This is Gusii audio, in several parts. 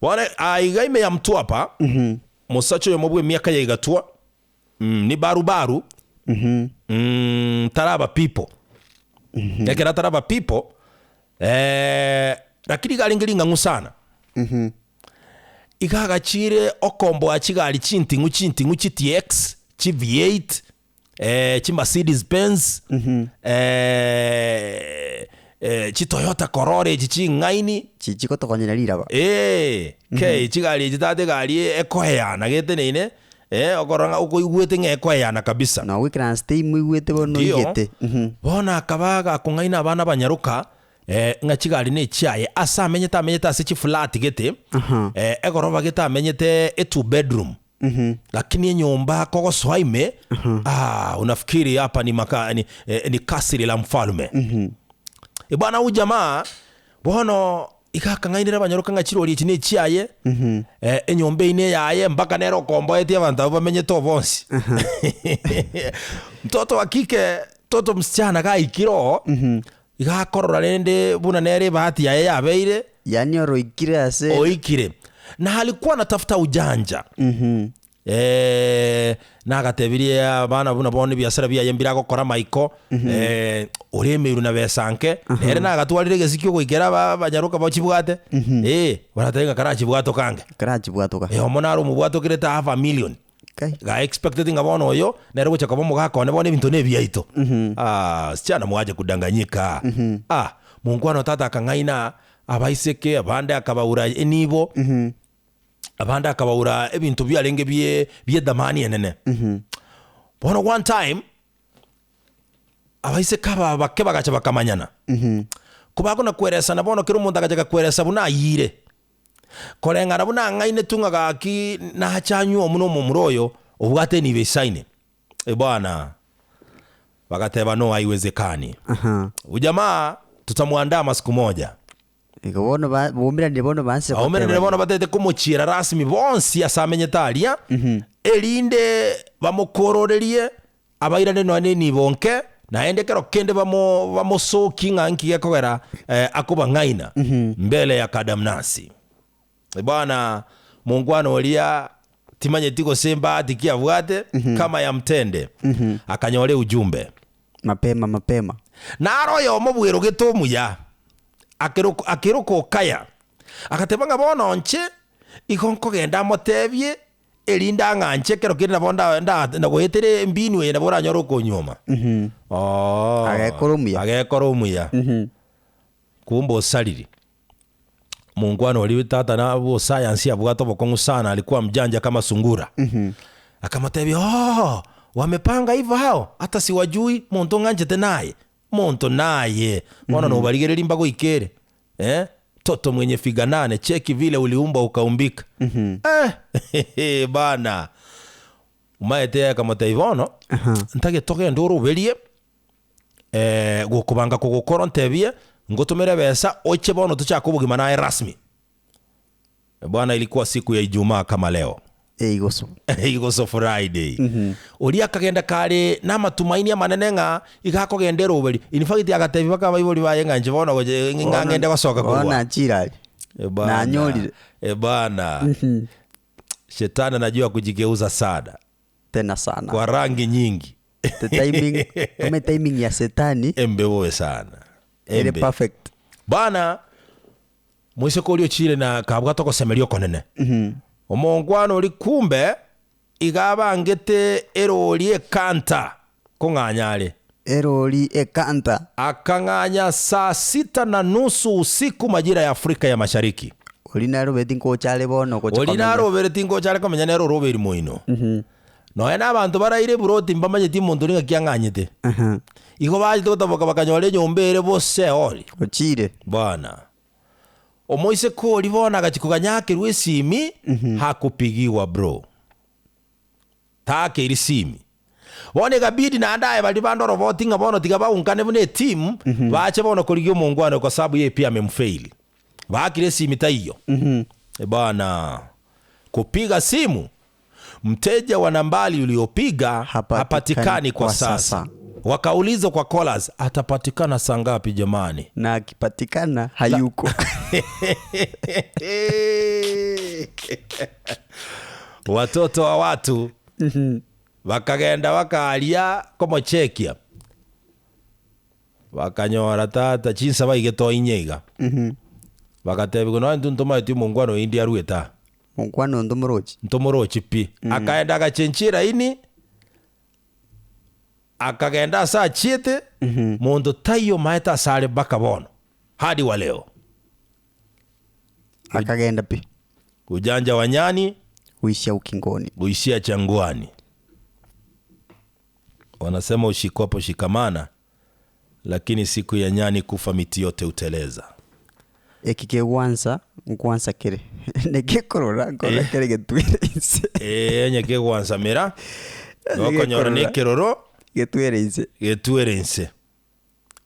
Bono aiga ime ya Mtwapa, mosacha oyomo bw'emiaka ya igatwa, mm, ni barubaru, mm, taraba people. Ekero ataraba people, eh, lakini iga arenge ring'ang'u sana. Iga agachire okomboa chigari chinting'u chinting'u chi TX, chi V8, eh, chi Mercedes Benz, eh, eh, chi Toyota Corolla echi ching'aini. Chi chigotokonyera riraba. Ee, kei chigari echi tata egari ekoeyana geteneine, eh, okorora ng'a okoigwete ng'a ekoeyana kabisa. Na ogoikaransa timoigwete bono Ndio, oigete. bono akaba agakong'aina abana abanyaroka, eh, ng'a chigari na echiaye, ase amenyete amenyete ase chiflat gete, eh, egoroba gete amenyete e two bedroom. Lakini enyomba kogosoa ime, ah, unafikiri hapa ni maka, ni, eh, ni kasiri la mfalme. E bwana huyu jamaa bono iga akang'ainera abanyaroka ng'a chirori echi nechiaye, eh, enyomba eyio neyaye mpaka nere okomboetie abanto abwo bamenyete oo bonsi. Mtoto wa kike, mtoto msichana gaikire oo, iga akorora rende buna nere ebahati yaye yabeire, Yaani oroikire ase. Oikire. Na alikuwa anatafuta ujanja. Eh, nagatebirie abana buna bono ebiasara biaye mbire agokora maiko, eh, ore emeru na besa nke, nere nagatwarire egesiki ogoikera aba abanyaroka bachibwate, eh, baratebe ng'a karachibwatoka ange. Karachibwatoka. Eh, omo naro omobwatokerete half a million. Kai. Ga expected ng'a bono oyo nere ogocha koba omogaka one bono ebinto nebiaito. Ah, sichana mwache kudanganyika. Ah, monkwana o tata akang'aina abaiseke, abande akabaura enibo, abande akabaura ebinto biarenge bie bi'ethamani enene. Bono one time, abaiseke aba bake bagacha bakamanyana. Kobakona kweresana bono kera omonto agachaka kweresa buna ayiire. Koreng'ana buna ang'ainetwe ng'a gaki nache anywe omuna omomura oyo obwate enibo eisaine. E bwana, bagateba no haiwezekani. Ujamaa tutamuandama siku moja. Igo bono ba- baumeranire bono banse Baumeranire gotebania. bono batete komochiera rasmi bonsi ase amenyete aria, erinde bamokororerie Abairane nonya nenibo nke, naende ekero kende bamo bamosokie ng'a nki gekogera eh, akobang'aina mbele ya Kadamnasi. Bwana monkwana oria timanyeti gose mbahati ki abwate kama ya mtende akanyora eujumbe. Mapema mapema. Naro oyomo bwerogete omuya akerok akeroka Okaya agateba ng'a bono nche igo nkogenda amotebie Erinde ang'anche ekero kende nabo nda nda ndagoetere embinu eye nabo oranyore okonyuoma. Oo. Agekora omuya. Agekora omuya. Kumbe osariri. Monkwana oria tata na bosayansi abwate obokong'u sana alikuwa mjanja kama sungura. Akamotebia ooh wamepanga hivyo hao hata siwajui monto ng'anchete naye. Monto naye. Bono nobarigereria mbagoikere. Eh, toto mwenye figa nane, cheki vile uliumbwa ukaumbika. Eh, bana. Omaete akamotebia bono, ntagete togende oroberie, eh, gokobanga kogokora ontebie, ngotomere ebesa, oche bono tochake obogima naye rasmi. Bwana ilikuwa siku ya Ijumaa kama leo. Eigoso. Eigoso Friday. Oria akagenda kare namatumaini amanene ng'a iga akogenda eroberi. In fact agatebia mpaka abaibori baye ng'a inche bono gocha ng'a ng'ende gosoka Bono korwa. nachire aria. Eh bana. Nanyorire. Eh bana. Shetani anajua kujigeuza sana. Tena sana. Kwa rangi nyingi. The timing, ome timing ya setani Embe bobe sana. ere Embe. perfect. Bana Moiseke oria ochiire na kabwate ogosemeria okonene. Omonkwana oria kumbe iga abangete erori ekanta kong'anya are. Erori ekanta. Akang'anya saa sita na nusu usiku majira ya Afrika ya Mashariki. Oria narobeti ngocha are bono gocha Oria komenya. narobereti ngocha are komenya nere oroberi moino. Nonya nabanto baraire eburoti mbamanyeti omonto oria ng'aki ang'anyete. Igo bachete gotaboka bakanyora enyomba ere bose eori. Ochiire. Bwana. Omoiseke oria bono agachia koganya akerwe esimi, hakupigiwa bro. Taakeiri simi. Bono ekabidi naende aye baria bande oroboti ng'a bono tiga baunkane buna etimu, bache bono korigia omongwana oyo kwa sababu yeye pia amemfail. Baakire esimi taiyo. Bwana, kupiga simu Mteja wa nambari uliyopiga hapatikani kwa sasa. Wakaulizwa kwa callers, atapatikana saa ngapi jamani? Na akipatikana hayuko. Watoto wa watu bakagenda bakaria komochekia, bakanyora tata chinsa baigete o inye iga. Bagatebiwa nonya intwe ntomaeti omongwana oyo indi arwete aa. Mongwana oyo ntomorochi. Ntomorochi pi. Akaenda agachenchia eraini, akagenda ase achiete, monto taiyo omaete ase are mpaka bono, hadi wa leo. Akagenda pi. Ujanja wa nyani Huishia ukingoni. Huishia changwani. Wanasema ushikwapo shikamana, lakini siku ya nyani kufa miti yote huteleza. Eki kegwansa nkwansa kere negekorora nkorora kere getwere inse. Ee, onye kegwansamera, nokonyora na ekeroro Getwere inse. getwere inse.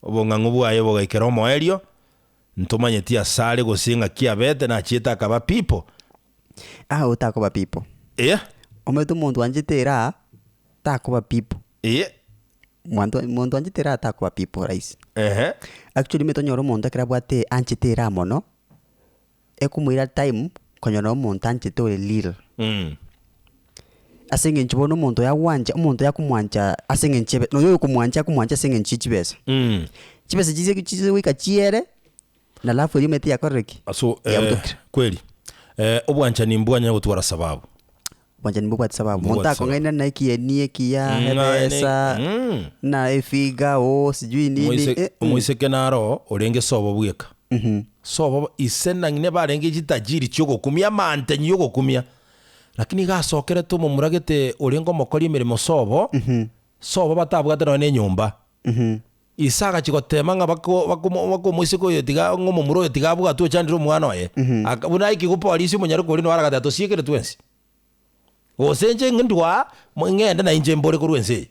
Obong'ang'u bwaye bogaikera omoerio, ntomanyeti asare gose ng'aki abete, nachiete akaba pipo. Ah, otakoba pipo. Ee. Omanyete omonto oanchete era, takoba pipo. Ee. Mwanto omonto oanchete era takoba pipo rahisi. Ehe. Actually omanyete onyore omonto ekero abwate anchete era mono, ekomoira time konyora omonto anchete ore real. Ase eng'encho bono omonto oyo agwancha, omonto oyo akomwancha ase eng'encho ebe nonya oyokomwancha akomwancha ase eng'encho ye chibesa. Chibesa chiise chiise goika chiere, na alafu erio omanyete yakorire ki? Aso eh, Yabutokire. kweli eh, obwanchani mbwanyare gotwara sababu. Obwanchani mbobwati sababu. Monto Mbobwati sababu. akong'ainera na ekieni ekiya, Mm, ng'aene- ebesa, mm. na efiga oo sijui nini Omoise- eh, mm. omoiseke naro orenge sobo bweka sobo ise na ng'ina barenge chitajiri chiogokumia amantenyi yogokumia lakini iga asokerete omomura gete orenge omokori emeremo sobo sobo batabwate nonya na enyomba Ise agachia gotema ng'a bako bakomo bakomoiseke oyo tiga ng'a omomura oyo tiga abwatwe ochandire omwana oye. Aka buna aikigwe polisi omonyaroke oria noro agateba tosiekere twensi. Gose inche ng'indwe aa, mo ng'ende na inche mbore korwa ense eye.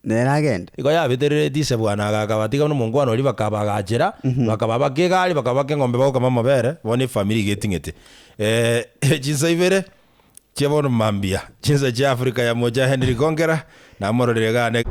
Nere agende. Igo yabeterereti ise bwana agakabatiga buna omongwana oria bakabagachera, bakaba baka egari, bakaba baka eng'ombe bagokama amabere, bono efamiri iga eting'ete. Chinsa ibere, chia bono mambia, chinsa chia Africa ya mocha Henry Gongera, namororire iga ane.